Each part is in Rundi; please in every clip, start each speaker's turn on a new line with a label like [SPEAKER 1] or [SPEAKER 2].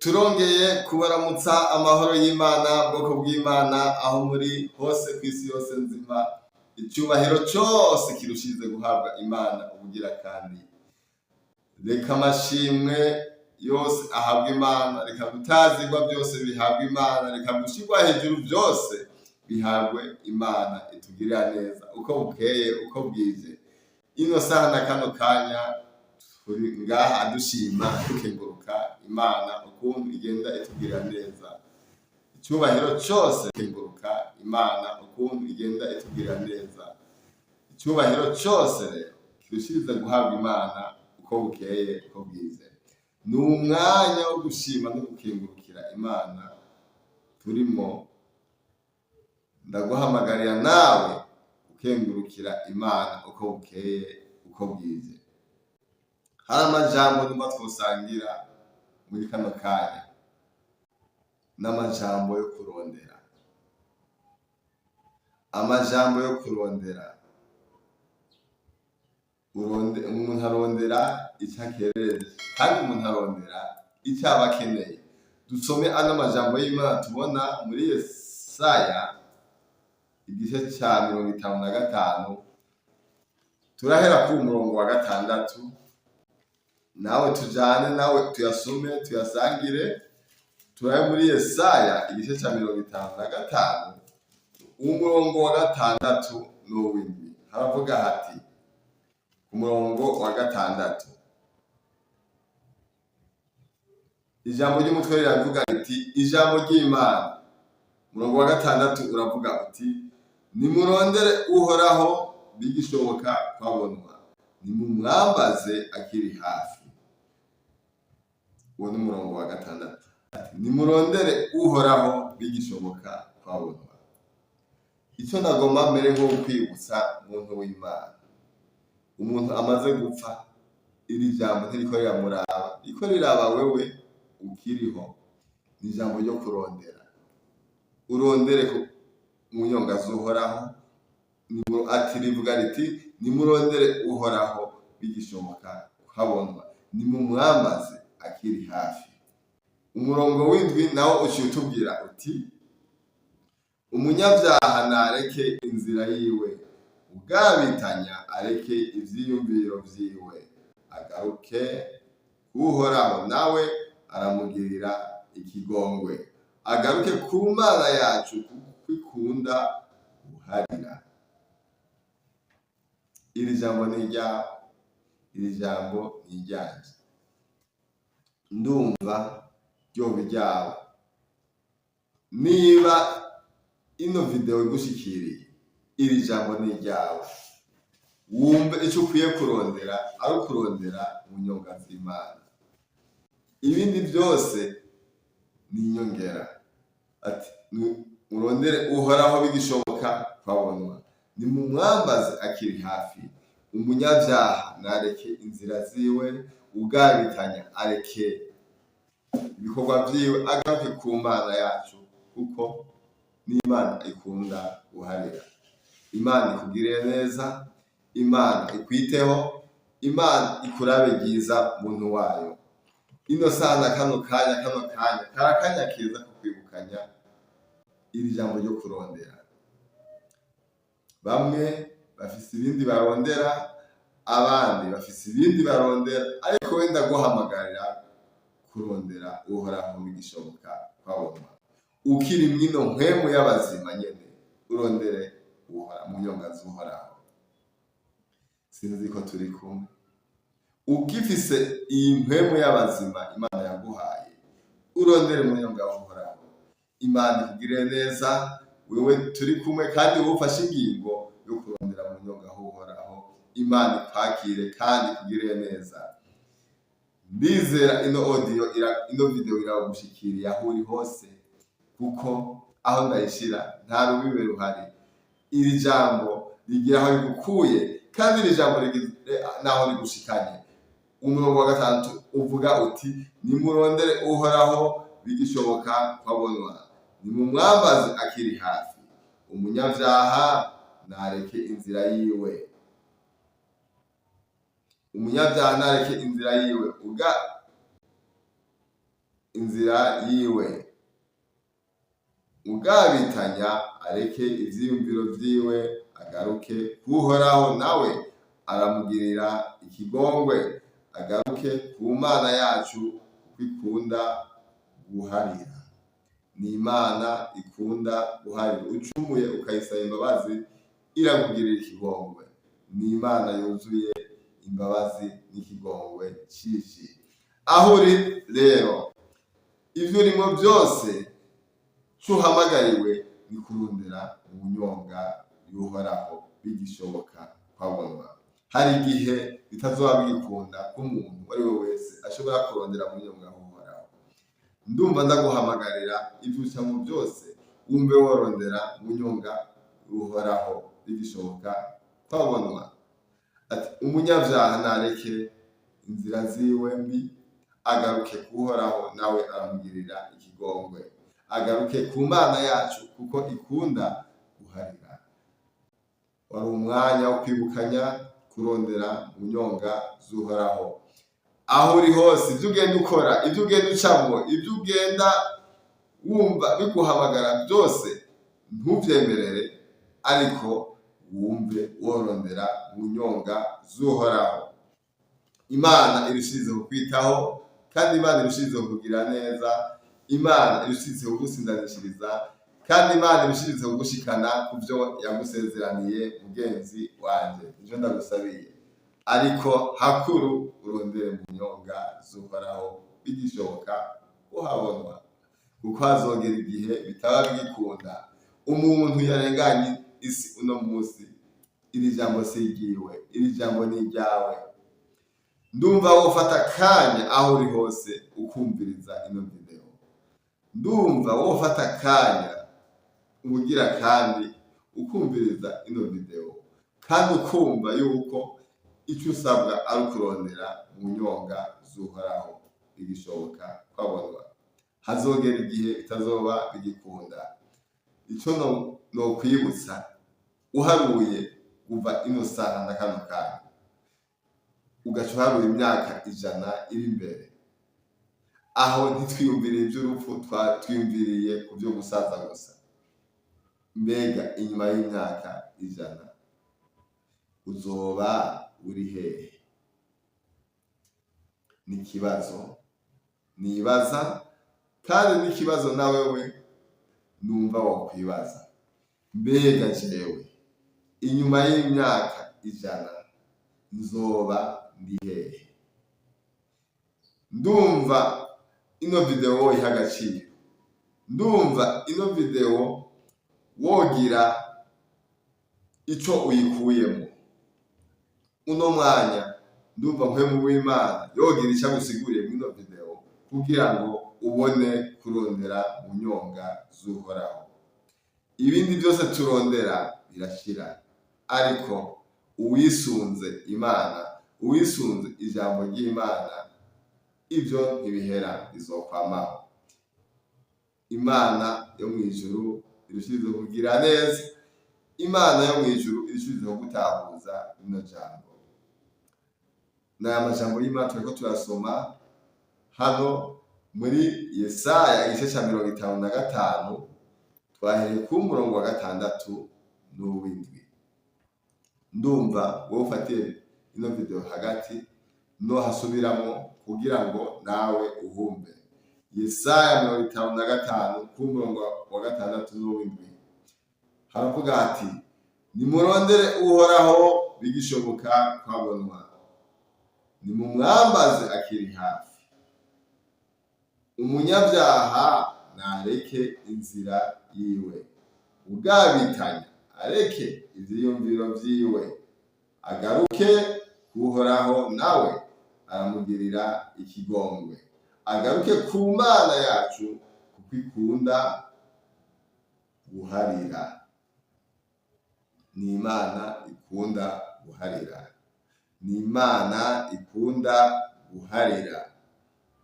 [SPEAKER 1] Turongeye kubaramutsa amahoro y'Imana, bwoko bw'Imana, aho muri hose kw'isi yose nzima. Icyubahiro cyose kirushirize guhabwa Imana ubugira kandi. Reka amashimwe yose ahabwe Imana, reka gutazirwa byose bihabwe Imana, reka gushyirwa hejuru byose bihabwe Imana itugirira neza uko bukeye, uko bwije. Ino saha na kano kanya turi ngaha dushima, dukenguruka Imana ukuntu igenda itugirira neza. Icyubahiro cyose, kenguruka Imana ukuntu igenda itugirira neza. Icyubahiro cyose rero kirushirize guhabwa Imana uko bukeye, uko bwije. Ni umwanya wo gushima no gukengurukira Imana turimo. Ndaguhamagarira nawe ukengurukira Imana uko bukeye, uko bwije. Hari amajambo numva twosangira muri kano kanya, n'amajambo yo kurondera, amajambo yo kurondera. Umuntu arondera icyo akereje, kandi umuntu arondera icyo aba akeneye. Dusome ano majambo y'Imana tubona muri Yesaya igice cya 55. Turahera ku murongo wa 6. Nawe tujane, nawe tuyasome, tuyasangire. Turabe muri Yesaya igice cya 55, umurongo wa 6 n'uw'indwi. Haravuga hati, ku murongo wa 6, ijambo ry'umutwe riravuga riti: "Ijambo ry'Imana." Umurongo wa 6 uravuga uti: "Nimurondere Uhoraho bigishoboka kwabonwa, nimumwambaze akiri hafi." Uwo ni umurongo wa 6. Ati: "Nimurondere Uhoraho bigishoboka kwabonwa." Icyo nagomba mbere nko kwibutsa umuntu w'Imana, umuntu amaze gupfa, iri jambo ntiriko riramuraba, riko riraba wewe ukiriho. Ni ijambo ryo kurondera. Urondere ku munyonga z'Uhoraho. Ati, rivuga riti: "Nimurondere Uhoraho bigishoboka kuhabonwa, nimumwambaze akiri hafi." Umurongo w'indwi nawo uciye utubwira uti: "Umunyabyaha nareke inzira yiwe, ugabitanya areke ivyiyumviro vyiwe, agaruke Uhoraho, nawe aramugirira ikigongwe, agaruke ku Mana yacu, kuko ikunda guharira." Iri jambo ni iryawe, iri jambo ni iryanje, ndumva ryoba iryawe. Niba ino video igushikiriye, iri jambo ni iryawe. Wumve icyo ukwiye kurondera ari ukurondera mu nyonga z'Imana. Ibindi byose ni inyongera. Ati: "Murondere Uhoraho bigishoboka kwabonwa, nimumwambaze akiri hafi. Umunyabyaha nareke inzira ziwe, ugabitanya areke ibikorwa vyiwe, agaruke ku Mana yacu, kuko n'Imana ikunda guharira." Imana ikugirire neza, Imana ikwiteho, Imana ikurabe ryiza, muntu wayo. Ino sana kano kanya kari akanya keza ko kwibukanya iri jambo ryo kurondera. Bamwe bafise ibindi barondera, abandi bafise ibindi barondera, ariko wenda guhamagarira kurondera Uhoraho bigishoboka kwabonwa. Ukiri mwino mpwemu y'abazima nyene, urondere Uhora mu nyonga z'Uhoraho. Sinzi ko turi kumwe. Ugifise iyi mpwemu y'abazima Imana yaguhaye, urondere mu nyonga y'Uhoraho. Imana ikugirire neza, wewe turi kumwe, kandi wowe ufashe ingingo yo kurondera mu nyonga h'Uhoraho. Imana ikwakire kandi ikugirire neza. Ndizera ino audio ino video iragushikiriye aho uri hose, kuko aho ndayishira nta rubibe ruhari. Iri jambo rigira aho rigukuye, kandi iri jambo rigize naho rigushikanye. Umurongo wa 6 uvuga uti: "Nimurondere Uhoraho bigishoboka kwabonwa, nimumwambaze akiri hafi. Umunyabyaha nareke inzira yiwe, umunyabyaha nareke inzira yiwe, inzira yiwe, ugabitanya areke ivyiyumviro vyiwe, agaruke k'Uhoraho, nawe aramugirira ikigongwe, agaruke ku Mana yacu kuko ikunda guharira. Ni Imana ikunda guharira, ucumuye ukayisaba imbabazi irakugirira ikigongwe. Ni Imana yuzuye imbabazi n'ikigongwe cinshi. Aho uri rero, ivyo urimwo vyose, cuhamagariwe ni kurondera ubunyonga y'Uhoraho bigishoboka kwabonwa. Hari igihe bitazoba bigikunda ko umuntu uwo ari we wese ashobora kurondera munyonga y'Uhoraho. Ndumva ndaguhamagarira, ivyo ucamwo byose wumve worondera munyonga y'Uhoraho bigishoboka kwabonwa. Ati umunyavyaha nareke inzira ziwe mbi, agaruke k'Uhoraho, nawe aramugirira ikigongwe, agaruke ku Mana yacu kuko ikunda guharira. Wari umwanya wo kwibukanya kurondera munyonga z'Uhoraho. Aho uri hose, ivyo ugenda ukora, ivyo ugenda ucamwo, ivyo ugenda wumva biguhamagara byose, ntuvyemerere, ariko wumve worondera munyonga z'Uhoraho. Imana irushirize kukwitaho, kandi Imana irushirize kukugira neza, Imana irushirize kugusindanishiriza, kandi Imana irushirize kugushikana ku byo yagusezeraniye. Mugenzi wanje, nico ndagusabiye, ariko hakuru urondere mu nyonga z'Uhoraho bigishoboka kuhabonwa, kuko hazogera igihe bitaba bigikunda. Umuntu yarenganye isi uno munsi, iri jambo si iryiwe, iri jambo ni iryawe. Ndumva wofata akanya aho uri hose ukumviriza ino video. Ndumva wofata akanya ubugira kandi ukumviriza ino video, kandi ukumva yuko icyo usabwa ari ukurondera mu nyonga z'Uhoraho bigishoboka kwabonwa. Hazogera igihe bitazoba bigikunda. Ico nokwibutsa, uharuye kuva ino saha na kano kanya, ugaca uharura imyaka 100 iri imbere, aho ntitwiyumviriye iby'urupfu, twiyumviriye ku byo gusaza gusa. Mbega inyuma y'imyaka 100 uzoba uri hehe? Ni ikibazo nibaza, kandi n'ikibazo na wewe numva wokwibaza. Mbega jewe inyuma y'imyaka 100 nzoba ndi hehe? Ndumva ino video woyiha agaciro, ndumva ino video wogira ico uyikuyemo. Uno mwanya ndumva Mpwemu w'Imana yogira ico agusiguriye muri ino video, kugira ngo ubone kurondera mu nyonga z'Uhoraho. Ibindi byose turondera birashira, ariko uwisunze Imana, uwisunze ijambo ry'Imana, ibyo ntibihera, bizokwamaho. Imana yo mu ijuru irushirize kugira neza, Imana yo mu ijuru irushirize kugutahuza rino jambo. Ni aya majambo y'Imana turiko turasoma hano muri Yesaya igice ca 55, twahereye ku murongo wa 6 n'uw'indwi. Ndumva wowe ufatiye ino video hagati no hasubiramo kugira ngo nawe uhumve. Yesaya 55 ku murongo wa 6 n'uw'indwi haravuga ati: "Nimurondere Uhoraho bigishoboka kwabonwa, nimumwambaze akiri hafi. Umunyabyaha nareke inzira yiwe, ugabitanya areke ivyiyumviro vyiwe, agaruke k'Uhoraho, nawe aramugirira ikigongwe, agaruke ku Mana yacu kuko ikunda guharira." Ni Imana ikunda guharira, ni Imana ikunda guharira.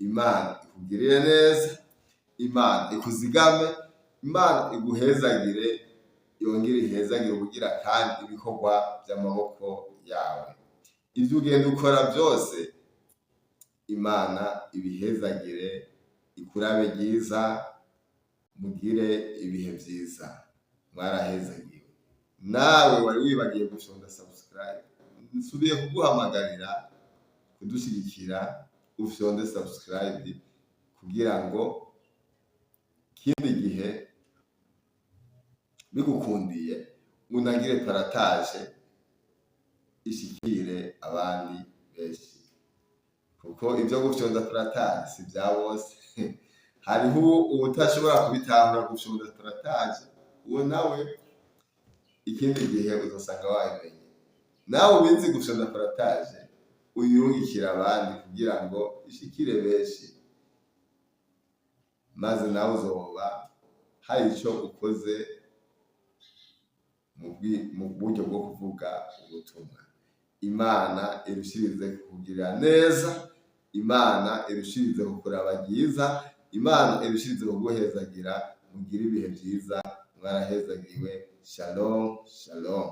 [SPEAKER 1] Imana ikugirire neza, Imana ikuzigame, Imana iguhezagire, yongere ihezagire ubugira kandi ibikorwa by'amaboko yawe. Ibyo ugenda ukora byose, Imana ibihezagire. Ikurabe ryiza, mugire ibihe vyiza, mwarahezagiwe. Nawe wari wibagiye gufyonda subscribe, nsubiye kuguhamagarira kudushyigikira, ufyonde subscribe kugira ngo ikindi gihe bigukundiye unagire partage ishikire abandi benshi, kuko ibyo gufyonda partage si bya bose. Hariho uwutashobora kubitahura gufyonda partage, uwo nawe ikindi gihe uzosanga wabimenye. Nawe ubizi gufyonda partage, uyirungikire abandi kugira ngo ishikire benshi, maze nawe uzoba hari ico ukoze mu buryo bwo kuvuga ubutumwa. Imana irushirize kukugirira neza, Imana irushirize kukuraba ryiza, Imana irushirize kuguhezagira. Mugire ibihe vyiza, mwarahezagiwe. Shalom, shalom.